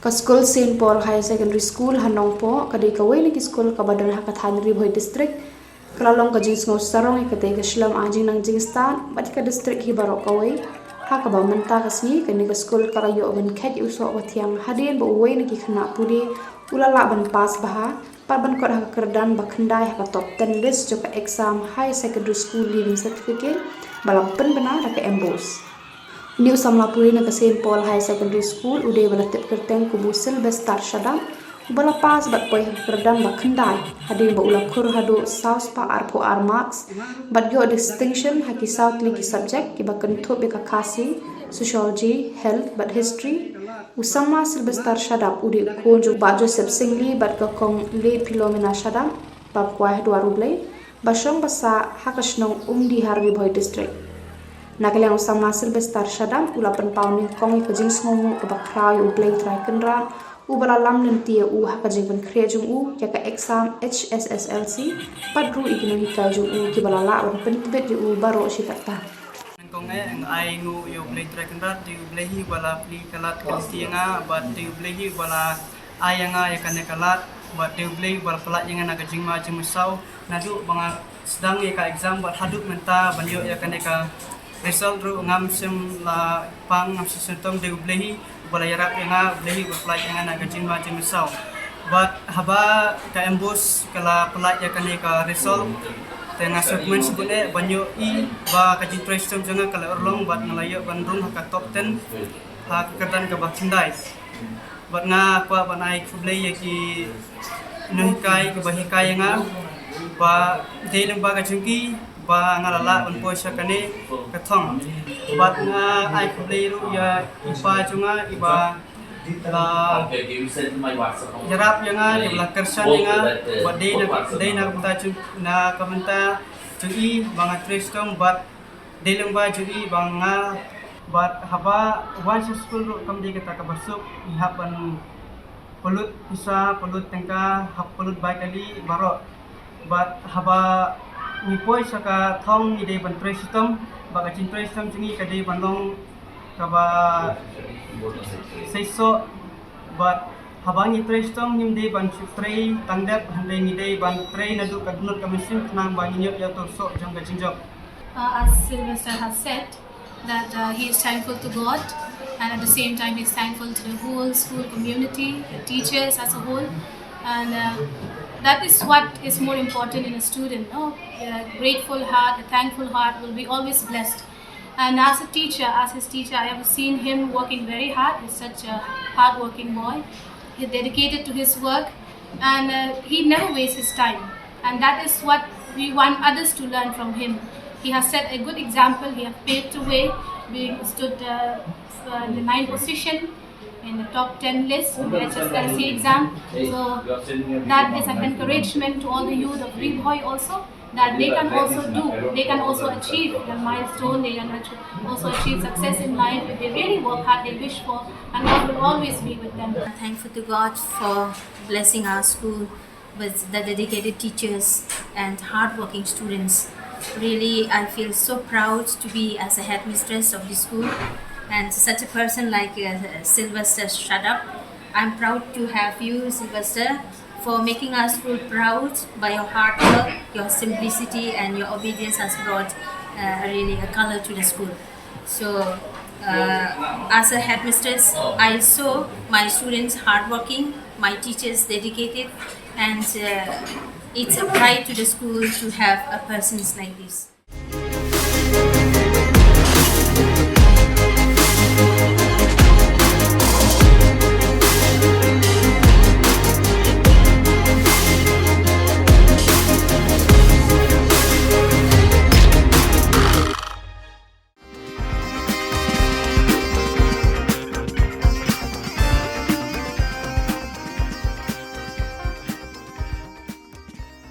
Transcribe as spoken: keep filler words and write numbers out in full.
Ka skul Saint Paul Higher Secondary School ha Nongpoh ka dei kawei na ki skul kaba don ha ka thaiñ Ri Bhoi District. Ka la long ka jingsngew sarong ïa katei ka shlem ai jingnang jingstad bad ïa ka district hi baroh kawei. Ha kaba mynta ka sngi kane ka skul ka la ïoh ban kheit ïa u soh ba thiang hadien ba uwei na ki khynnah pule u la lah ban pass bha bad ban kot ha ka kyrdan ba khyndai ha ka top ten list jong ka exam Higher Secondary School Leaving Certificate ba la pynbna da ka MBOSE. Une u samla pule na ka Saint Paul Higher Secondary School u dei ba la tip kyrteng kum u Sylvester Shadap, uba la pass bad poi ha ka kyrdan ba khyndai hadien ba u la khur haduh saw spah arphew ar marks bad ïoh distinction ha ki saw tylli ki subject kiba kynthup ïa ka Khasi, Sociology, Health bad History. U samla Sylvester Shadap u dei u khun jong u Bah Joseph Syngli bad ka Kong Lay Philomena Shadap, bam kwai ha Dwar U Blei, ba shong ba sah ha ka shnong Umdihar, Ri Bhoi District. Na ka liang u samla Sylvester Shadap u la pynpaw nyngkong ïa ka jingsngewnguh kaba khraw ïa U Blei Trai Kynrad uba la lam lynti ïa u ha ka jingpynkhreh jong u ïa ka exam HSSLC bad ruh ïa ki nonghikai jong u kiba la lah ban pyntbit ïa u baroh shi katta. Nyngkong eh nga ai nguh ïa U Blei Trai Kynrad, dei U Blei hi uba la plie ka lad ka lynti ïa nga bad dei U Blei hi uba la ai ïa nga ïa kane ka lad bad dei U Blei uba la pyllait ïa nga na ka jingma jingmynsaw naduh ba nga sdang ïa ka exam bad haduh mynta ban ïoh ïa kane ka result ruh ngam shym la pang, ngam shym la shitom, dei U Blei hi uba la ïarap ïa nga, U Blei hi uba la pyllait ïa nga na ka jingma jingmynsaw. Bad haba ka MBOSE ka la pyllait ïa kane ka result, te nga sngewkmen shibun eh ban ïohi ba ka jingtrei shitom jong nga ka la urlong bad nga la ïoh ban rung ha ka top ten ha ka kyrdan kaba khyndai. Bad nga kwah ban ai khublei ïa ki nonghikai kiba hikai ïa nga ba dei lyngba ka jong ki ba nga la lah ban poi sha kane ka thong. Bad nga ai khublei ruh ïa i pa jong nga iba la ïarap ïa nga, iba la kyrshan ïa nga bad dei na, dei na ka bynta jong, na ka bynta jong i ba nga trei shitom bad dei lyngba jong i ba nga, bad haba wan sha skul ruh kam dei kata kaba suk, ngi hap ban pynlut pisa, pynlut tyngka, hap pynlut bai kali baroh. Bad haba ngi poi sha ka thong ngi dei ban trei shitom, bad ka jingtrei shitom jong ngi ka dei ban long kaba seisoh, bad haba ngi trei shitom ngim dei ban shu trei tang dep, hynrei ngi dei ban trei naduh ka dohnud ka mynsiem khnang ba ngin ïoh ïa uto u soh jong ka jingjop. Uh, as Sylvester has said, that uh, he is thankful to God, and at the same time, he is thankful to the whole school community, the teachers as a whole, and uh, that is what is more important in a student. No, a grateful heart, a thankful heart will be always blessed. And as a teacher, as his teacher, I have seen him working very hard. He's such a hardworking boy. He's dedicated to his work, and uh, he never wastes his time. And that is what we want others to learn from him. He has set a good example. He has paved the way, being stood uh, uh, in the ninth position in the top ten list in the HSLC exam. So that is an encouragement to all the youth of Ri Bhoi also, that they can also do, they can also achieve the milestone, they can ach-, also achieve success in life if they really work hard, they wish for, and God will always be with them. Thankful to God for blessing our school with the dedicated teachers and hardworking students. Really, I feel so proud to be as a headmistress of the school and such a person like uh, Sylvester Shadap. I'm proud to have you, Sylvester, for making our school proud by your hard work, your simplicity, and your obedience has brought uh, really a color to the school. So, uh, as a headmistress, I saw my students hardworking, my teachers dedicated, and uh, it's a pride to the school to have a persons like this.